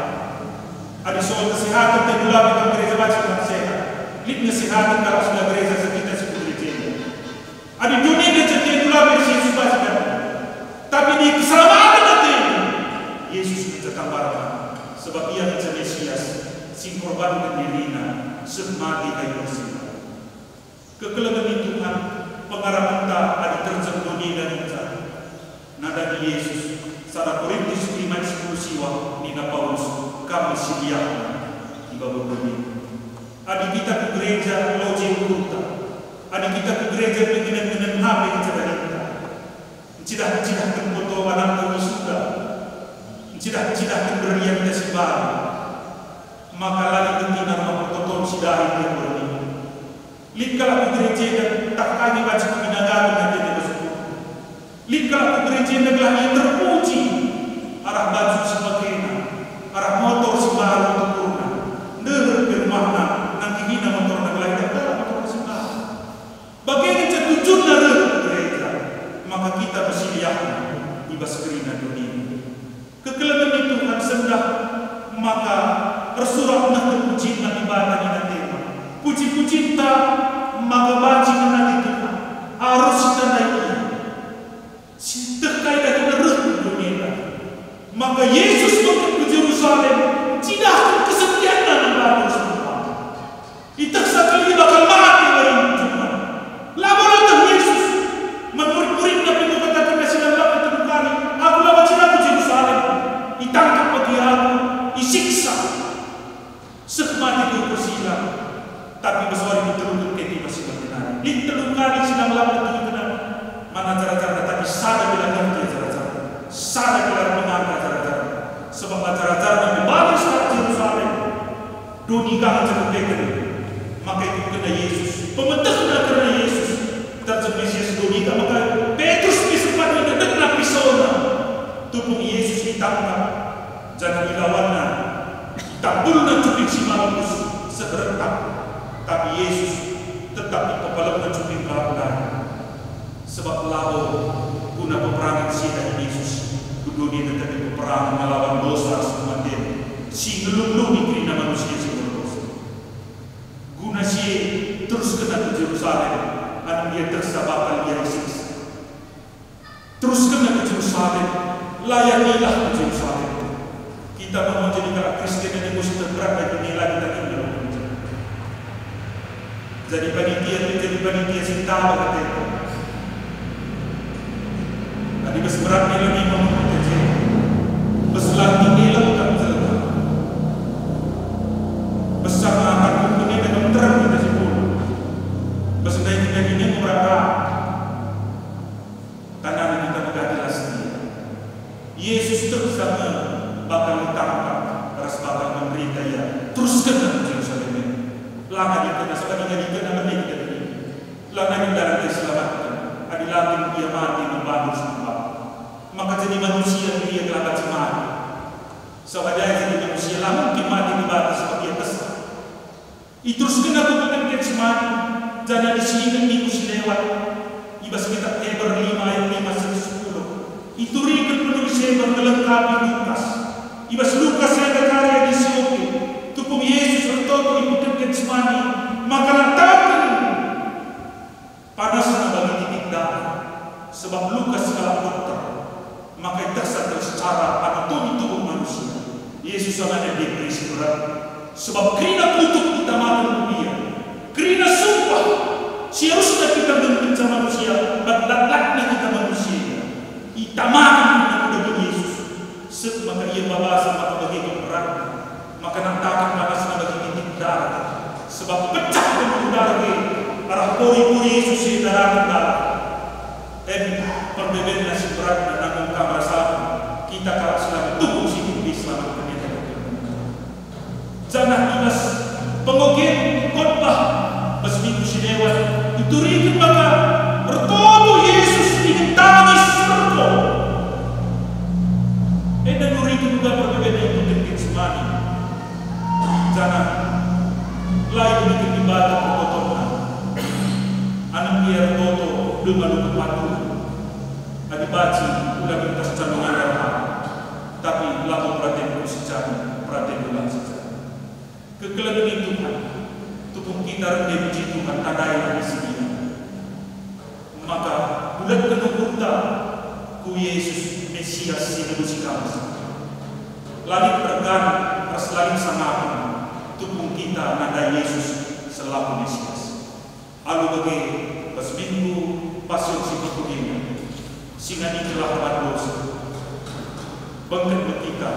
Adi soal kesehatan tindu la pe kam gereja banci kam sehat. Lit nge sehaten kalak si la gereja sekita si ku gereja enda. Adi doni enda cetendu la pe si Jesus banci kam. Tapi adi keselamaten atendu, Jesus ngenca tambarna, sebab Ia ngenca Mesias si engkorbanken diriNa seh mate kayu persilang. Kekelengen Tuhan, pengarapenta adi terjeng doni enda ngenca. Nandangi Jesus, sada Korintus lima ayat sepuluh siwah, nina Paulus, "Kam me si liahna i babo doni." Adi kita ku gereja, loje ukurta. Adi kita ku gereja, penginen-nginen hape ngenca dahinta. Ncidahken-cidahken foto anakta wisuda. Ncidahken-cidahken berlianta si mbaru. Maka la lit ertina rumah pertoton si dahin tiap wari Minggu. Lit kalak ku gereja enda ntah kai nge banci pepinagaken atena bas ukur. Lit kalak ku gereja enda gelah ia terpuji arah baju si pakena, arah motor si mbaru tukurna, ndeher pe rumahna, nangkihina motorna gelah idah kalak motorna si mbaru. Bage ngenca tujunna reh ku gereja, maka kita me si liahna i bas kerina doni. Kekelengen Tuhan sendah maka ersurak nehken pujin man Dibata nina tema. Puji-pujinta maka banci ngena Tuhan, arus sitandai Ia. Si teh kai dahin reh ku doni enda. Maka Jesus bengket ku Jerusalem, cidahken kesetianNa man babo si meham. Itehsa kal ia bakal mate wari Jumat. Labo la teh Jesus. Man murid-muridNa pe enggo ikatakenNa si lam-lam telu kali, "Aku la banci reh ku Jerusalem." Itangkap bagi aku, isiksa. Seh mate kayu persilang. Tapi bas wari keteluken keti bas si mate nari. Lit telu kali si lam-lam telu kena man ajar-ajarNa, tapi sada pe la ngerti ajar-ajarNa. Sada pe la erpengaruh ajar-ajarNa. Sebab ajar-ajarNa pe bage sekalak Jerusalem. Doni ka ngenca kepeken, maka ikutkenna Jesus. Pemetehna kerna Jesus, terjeng Mesias doni ka, maka Petrus pe sempat ngedekna pisona. Tupung Jesus itangkap, janah ilawanna, itampulna cuping si malem seh rentap. Tapi Jesus tetap ipepalemna cuping kalak ndai. Sebab labo guna peperangen si idahi Jesus ku doni enda, tapi peperangen ngelawan dosa ras kematen si ngelunglungi kerina manusia si erdosa. Guna si e teruskenna ku Jerusalem, anak ia tersa bakal ia isiksa. Teruskenna ku Jerusalem, layanilah ku Jerusalem. Kita mau jadi kalak Kristen yang mesti terberat bagi nilai kita ini. Jadi panitia itu jadi panitia si taba kata itu. Tadi bes berat nilai ini mau kerja. Bes lagi nilai tak jelma. Bes sama akan hukum ini dengan terang kita sepuluh. Bes dari kita ini merata. Tanana kita megati ras Ia. Jesus terus me bakal ditangkap ras bakal menderita ia, teruskenna ku Jerusalem. Langa dikena, sebab langa dikena mene kita tadi. Langa dikena selamatken, adi la kin ia mate man bandu si kumbang. Maka jadi manusia ia gelah banci mate. Sabap adi jadi manusia la mungkin mate Dibata sebab ia kesah. Iteruskenna ku Bukit Getsemani, janah isi inget minggu si lewat. I bas Kitap Heber lima ayat lima seh sepuluh, ituriken penulis Heber ngelengkapi Lukas. I bas Lukas enda kari adi siope, tupung Jesus ertoto i Bukit Getsemani, maka nataken panasna bagi titik darah, sebab Lukas kalak dokter, maka itehsa kal secara anatomi tubuh manusia. Jesus sangana diberi si berat, sebab kerina kutuk itamaken ku Ia, kerina sumpah si arusna kita ngenca manusia, bagi laklakna kita manusia. Itamaken kerina ku daging Jesus, seh maka Ia babasa maka bage kal beratna. Maka nataken panasna bagi titik darah, sebab pecah pembuluh darah e arah pori-pori Jesus e ndaraken darah. Em perbebenna si beratna nanggung kam ras aku, kita kalak si la tubuh si enggo iselamatken enda. Janah i bas pengogen khotbah bas minggu si lewat, ituriken maka ertoto Jesus dingen tangis serko. Enda nuriken uga perbebenna i Bukit Getsemani. Janah la ituriken Dibata pertotonna. Anak ia ertoto dem alu kepatuhen. Adi banci, ula kin tah calung enda erha, tapi labo peratenku si jana, peratenNdu lah si jana. Kekelengen Tuhan, tupung kita rende muji Tuhan, tandai adi si dia. Maka bulatken ukurta ku Jesus, Mesias si nebusi kami. La lit ergan ras la lit sangapen tupung kita nandai Jesus selaku Mesias. Alu bage, bas minggu Pasion si perpulungen, si ngani gelah man dosa. Bengket me kita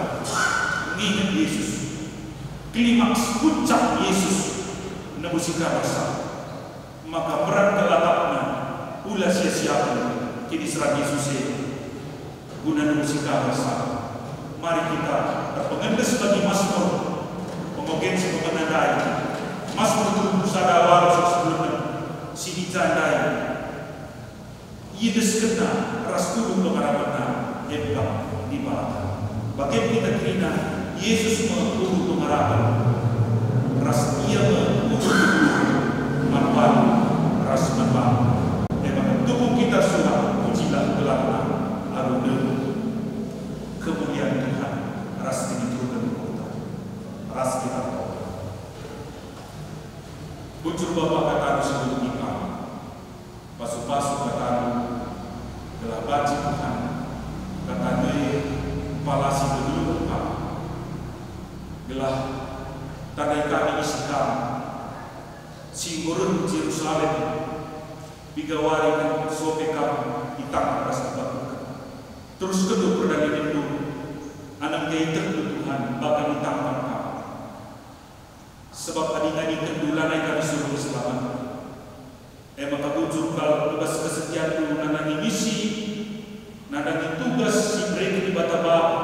nginget Jesus, klimaks puncak Jesus nebusi kami ras. Maka berat kal atapna, ula sia-siaken kiniseran Jesus e guna nebusi kami ras. Mari kita erpengendes bagi Masmur pengogen si pemena ndai, Masmur telu puluh sada waluh sepuluh, si ica ndai. Iendeskenna ras ulu pengarapenna emkap Dibata. Bage kita kerina, Jesus me ulu pengarapen ras Ia me ulu kegeluhen man bandu ras man bandu. E maka tupung kita ersurak, pujilah gelarNa alu denga. Kemulian Tuhan ras kiniteken kota ras kita. Bujur Bapa, kataNdu si nggeluh ikam. Pasu-pasu kataNdu, gelah banci Tuhan, kataNdu e mpalasi kegeluhen kami, gelah tandai kami isi Kam, si enggo reh ku Jerusalem, piga wari enggo sope Kam itangkap ras ipakuken. Teruskenndu perdalinenndu, anak nge itehndu Tuhan, bakal itangkap Kam. Sebab adi ngadikenndu lanai kami suruh selamat. E maka bujur kal i bas kesetianndu nandangi misi, nandangi tugas si ibereken Dibata Bapa,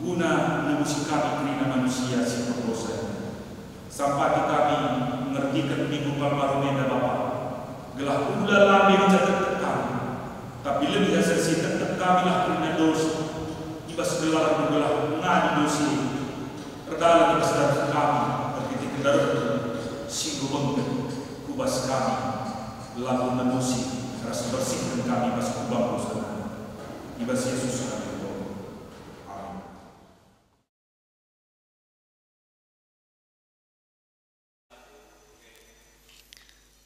guna nebusi kami kerina manusia si perdosa. Sampati kami ngertiken Minggu Palmarum enda, Bapa, gelah ula lambe ngenca tektek kami, tapi lebih asa si tektek kamilah kerina dosa, i bas gelarNdu gelah ngadi dosa. Erdalan i bas dareh kami, erkiteken darehNdu si enggo bengket ku bas kami, labo nebusi ras mbersihken kami bas kubang dosa nami. I bas Jesus kami ertoto. Amin.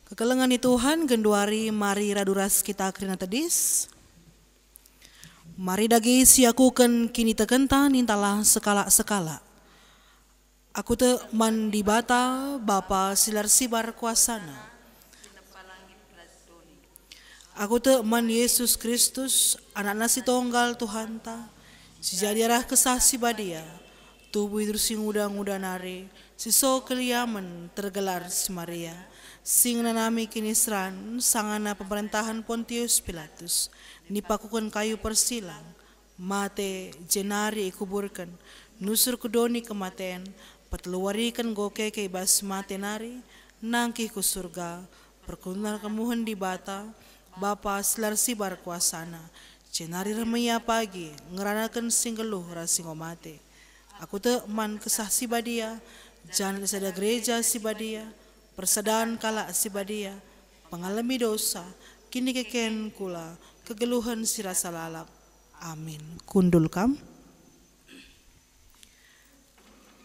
Kekelengen ni Tuhan, genduari mari radu ras kita kerina tedis. Mari dage siakuken kinitekenta, nintalah sekalak-sekalak. Aku tek man Dibata, Bapa si la ersibar kuasana. Aku tek man Jesus Kristus, AnakNa si Tonggal Tuhanta, si jadi arah Kesah Si Badia, tubuh i terusi nguda-nguda nari, si so keliamen tergelar si Maria, si ngenanami kiniseran sangana pemerintahen Pontius Pilatus, nipakuken kayu persilang, Mate, jenari ikuburken, nusur ku doni kematen, peteluwariken enggo keke i bas mate nari, nangkih ku Surga, perkunan kemuhen Dibata, Bapa si la ersibar kuasana, jenari reh me Ia pagi ngeranaken si nggeluh ras si enggo mate. Aku tek man Kesah Si Badia, janah sada Gereja Si Badia, persadan kalak si badia, pengalemi dosa, kinikeken kula, kegeluhen si rasa lalap. Amin. Kundul kam.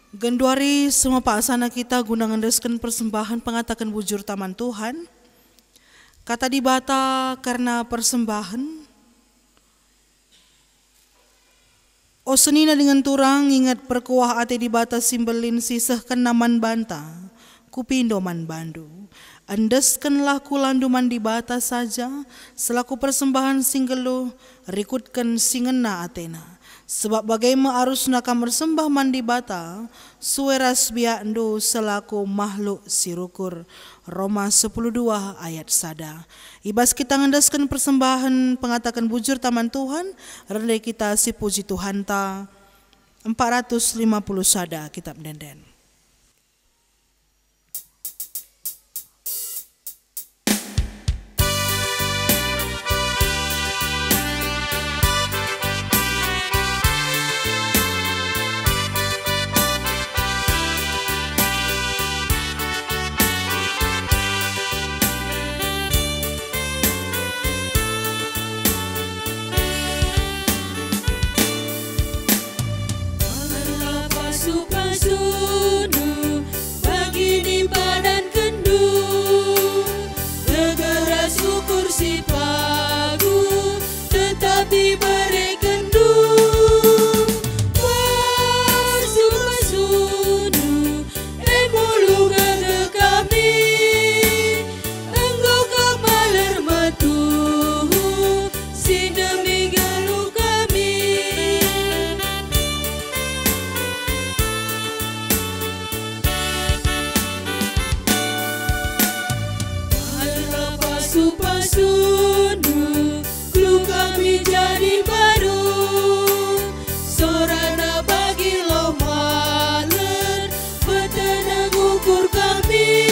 Genduari semepaksana kita guna ngendesken persembahen pengataken bujur taman Tuhan. Kata Dibata kerna persembahen. O senina dingen turang, inget perkuah ate Dibata si mbelin si isehkenNa man banta. Kupindo man bandu. Endeskenlah kulandu man Dibata saja, selaku persembahen si nggeluh, rikutken si ngena ateNa. Sebab bage me arusna kam ersembah man Dibata, sue ras biakndu selaku mahluk si rukur. Roma sepuluh dua ayat sada. I bas kita ngendesken persembahen pengataken bujur taman Tuhan, rende kita sipuji Tuhanta, empat ratus lima puluh sada, Kitab Ende-enden. Bangenlah pasu-pasundu, bagi dipadankenndu, gegera syukur si pagu, tetap iberekenndu. Pasu-pasundu, e mulu gegeh kami, enggo kam maler metuhu, si demi geluh kami. Malerlah pasu-pasundu, geluh kami jadi mbaru. Sorana bagi loh maler, beteneng ukur kami.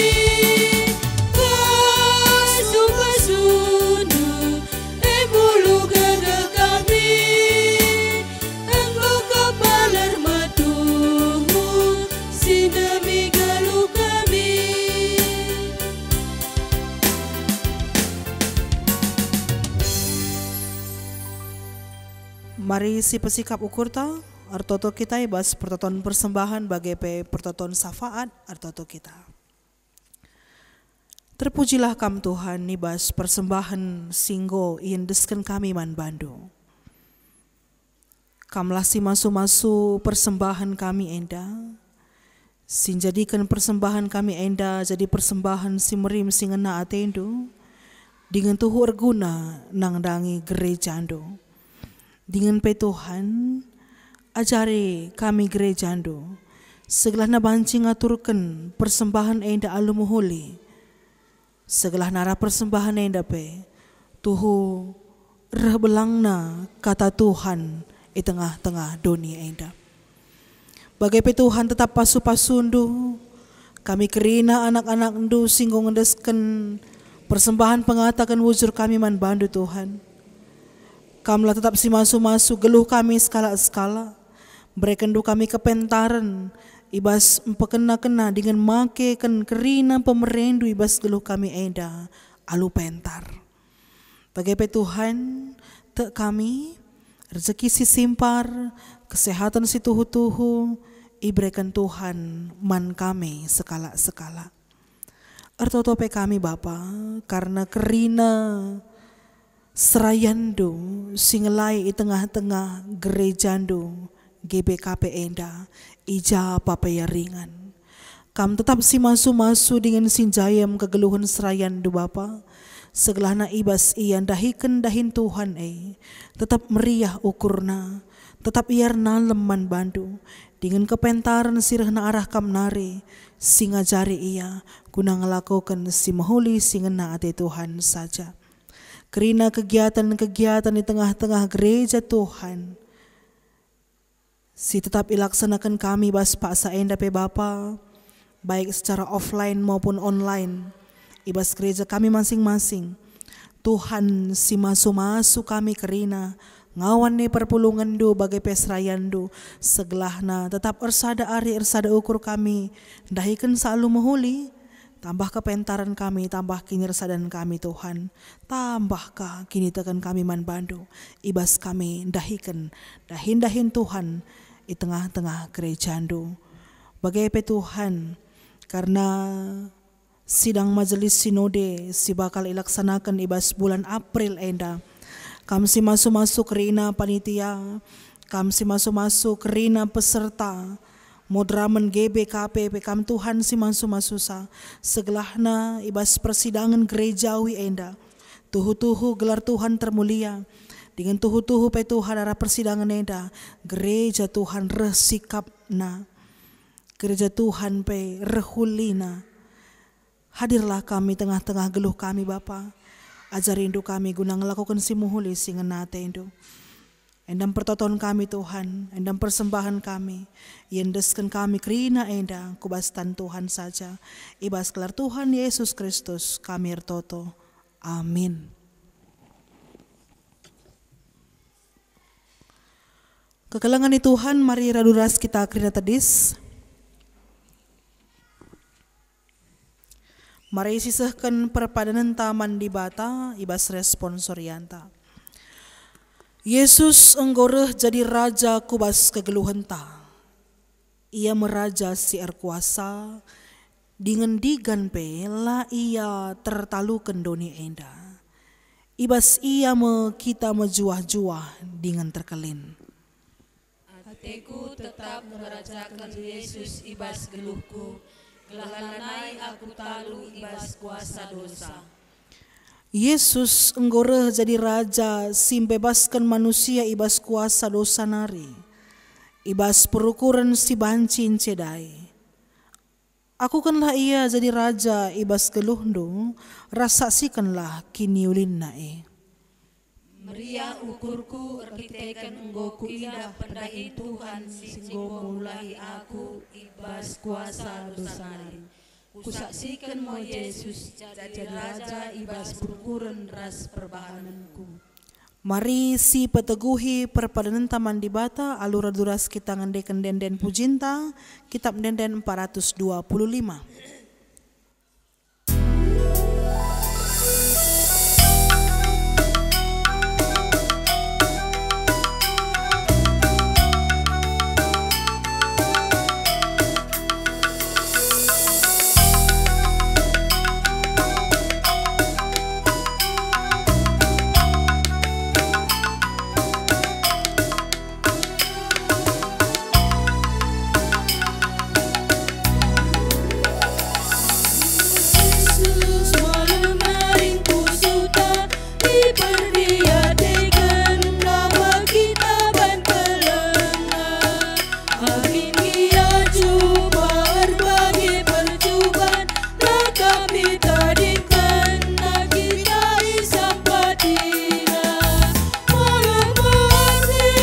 Pasu-pasundu, e mulu gegeh kami, enggo kam maler metuhu, si demi geluh kami. Mari sipesikap ukurta, ertoto kita i bas pertoton persembahen bage pe pertoton syafaat, ertoto kita. Terpujilah Kam, Tuhan, i bas persembahen si enggo iendesken kami man Bandu. Kamlah si masu-masu persembahen kami enda, si njadiken persembahen kami enda jadi persembahen si merim si ngena ateNdu, dingen tuhu erguna nandangi gerejaNdu. Dingen pe Tuhan, ajari kami gerejaNdu, segelahna banci ngaturken persembahen enda alu mehuli, segelahna arah persembahen enda pe tuhu reh belangna Kata Tuhan i tengah-tengah doni enda. Bage pe Tuhan, tetap pasu-pasuNdu, kami kerina anak-anakNdu si enggo ngendesken persembahen pengataken bujur kami man Bandu, Tuhan. Kamlah tetap si masu-masu geluh kami sekalak-sekalak. BerekenNdu kami kepentaren i bas mpekena-kena dingen makeken kerina pemereNdu i bas geluh kami enda alu pentar. Bage pe Tuhan, tek kami, rejeki si simpar, kesehaten si tuhu-tuhu, ibereken Tuhan man kami sekalak-sekalak. Ertoto pe kami, Bapa, kerna kerina serayanNdu si ngelai i tengah-tengah gerejaNdu G B K P enda, i ja pe ia ringan. Kam tetap si masu-masu dingen si njayem kegeluhen serayanNdu, Bapa, segelahna i bas ia ndahiken dahin Tuhan e, tetap meriah ukurna, tetap ia ernalem man Bandu, dingen kepentaren si rehna arah Kam nari, si ngajari ia guna ngelakoken si mehuli si ngena ate Tuhan saja. Kerina kegiatan-kegiatan i tengah-tengah gereja Tuhan, si tetap ilaksanaken kami bas paksa enda pe Bapa, baik secara offline maupun online, i bas gereja kami masing-masing. Tuhan, si masu-masu kami kerina, ngawan e perpulungenNdu bage pe serayanNdu, segelahna tetap ersada ari ersada ukur kami, ndahiken si alu mehuli, tambah kepentaren kami, tambah kinirsadan kami, Tuhan. Tambah ka kiniteken kami man baNdu, i bas kami ndahiken dahin-dahin Tuhan i tengah-tengah gerejaNdu. Bage pe Tuhan, kerna sidang majelis sinode si bakal ilaksanaken i bas bulan April enda, Kam si masu-masu kerina panitia, Kam si masu-masu kerina peserta, moderamen G B K P pe Kam Tuhan si masu-masusa, segelahna i bas persidangen gerejawi enda. Tuhu-tuhu gelar Tuhan termulia, dingen tuhu-tuhu pe Tuhan arah persidangen enda, gereja Tuhan reh sikapna, gereja Tuhan pe reh ulina. Hadirlah Kam i tengah-tengah geluh kami, Bapa. AjariNdu kami guna ngelakoken si mehuli si ngena ateNdu. Endam pertoton kami, Tuhan, endam persembahen kami, iendesken kami kerina enda ku bas tan Tuhan saja, i bas gelar Tuhan Yesus Kristus kami ertoto. Amin. Kekelengen ni Tuhan, mari radu ras kita kerina tedis. Mari sisehken perpadanenta man Dibata i bas responsorianta. Yesus enggo reh jadi Raja ku bas kegeluhenta. Ia me Raja si erkuasa, dingen digan pe la Ia tertaluken doni enda. I bas Ia me kita mejuah-juah dingen terkelin. Ateku tetap ngerajaken Yesus i bas geluhku, gelah lanai aku talu i bas kuasa dosa. Yesus enggo reh jadi Raja si mbebasken manusia i bas kuasa dosa nari, i bas perukuren si banci ncedai. Akukenlah Ia jadi Raja i bas geluhndu, ras saksikenlah kiniulinNa e. Meriah ukurku erkiteken enggo kuidah pendahin Tuhan si enggo mulahi aku i bas kuasa dosa nari. Kusaksiken mo Jesus jadi Raja i bas perukuren ras perbahanenku. Mari sipeteguhi perpadanenta man Dibata alu radu ras kita ngendeken ende-enden pujinta, Kitab Ende-enden empat ratus dua puluh lima. Yesus, malem nari ku Suta, iperdiateken nama kita ban kelenga. Angin gia cuba erbage percuban, la kami tadingken, la kita isampatina. Malem nari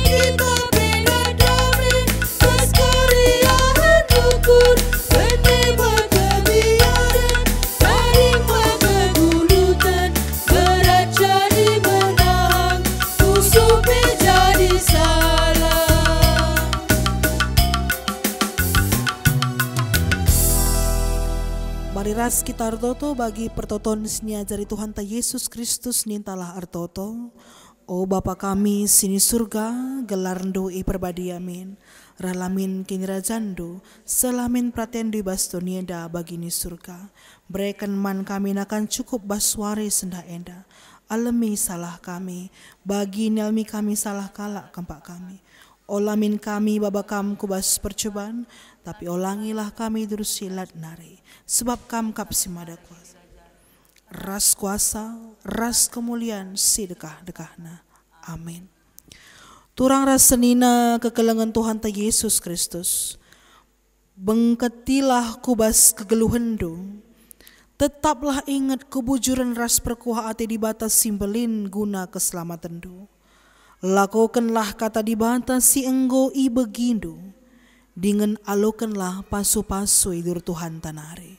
kita bela dame, bas keriahen ukur, bene kebiaren, taring bage gulutan, berat jadi menahang, pusuh pe jadi salah. Mari ras kita ertoto bagi pertoton si niajari Tuhanta Yesus Kristus, nintalah ertoto. O Bapa kami si ni Surga, gelarNdu iperbadia min. Reh la min kinirajanNdu, seh la min peratenNdu i bas doni enda bagi ni Surga. Bereken man kami nakan cukup bas wari sendah enda. Alemi salah kami, bagi nialemi kami salah kalak kempak kami. Ola min kami baba Kam ku bas percuban, tapi olangilah kami i bas si lat nari, sebab Kam kap si mada kuasa, ras kuasa, ras kemulian si dekah-dekahna. Amin. Turang ras senina kekelengen Tuhanta Yesus Kristus, bengketilah ku bas kegeluhenndu. Tetaplah inget kebujuren ras perkuah ate Dibata si mbelin guna keselamatenndu. Lakokenlah kata Dibata si enggo ibegindu, dingen alokenlah pasu-pasu i dur Tuhanta nari.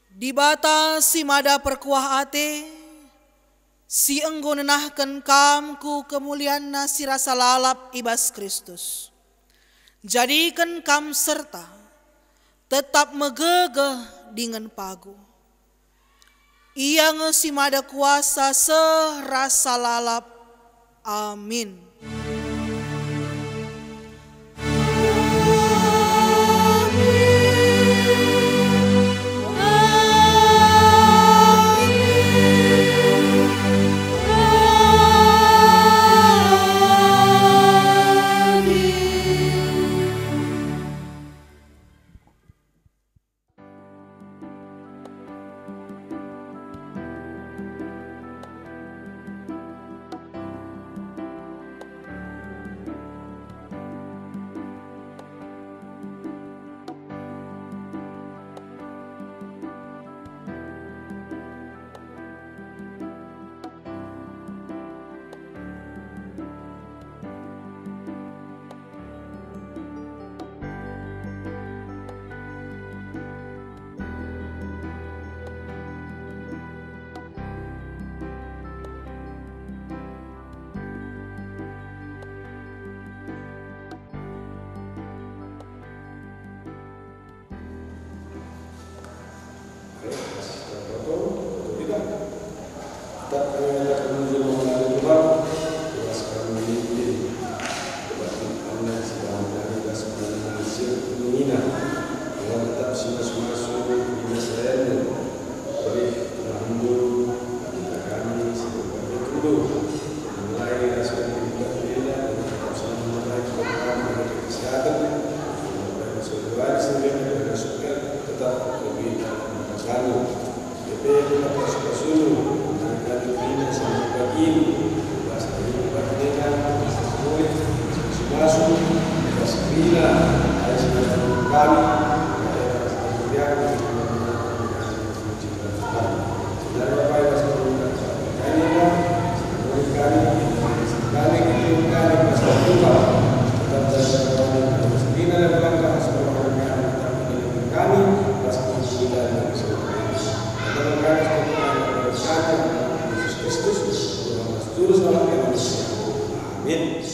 Dibata si mada perkuah ate, si enggo nenahken kam ku kemulianNa si rasa lalap i bas Kristus, jadiken kam serta tetap megegeh dingen pagu. Ia nge si mada kuasa seh rasa lalap. Amin. Oke, kita foto, foto kita. Tetap kami ngataken puji man Tuhan, jelas kami memimpin kebaktin Anda si dalam kami das mengenai hasil pemina. Dengan tetap si masu-masu, pemina selayanmu. Beri Tuhan, kita kami, si berbagai dulu. Mulai ras dari bulan Mei, tetap selalu memakai protokol menjaga kesehatan. Mulai masuk dua hari sembilan, tetap lebih dalam kami. P P tetap pasu-pasu, mereka diterima sama pagi ini. Pas hari ini, pas mereka, pas mulai, pas masuk, pas bila, ayo, sudah kami, Amin.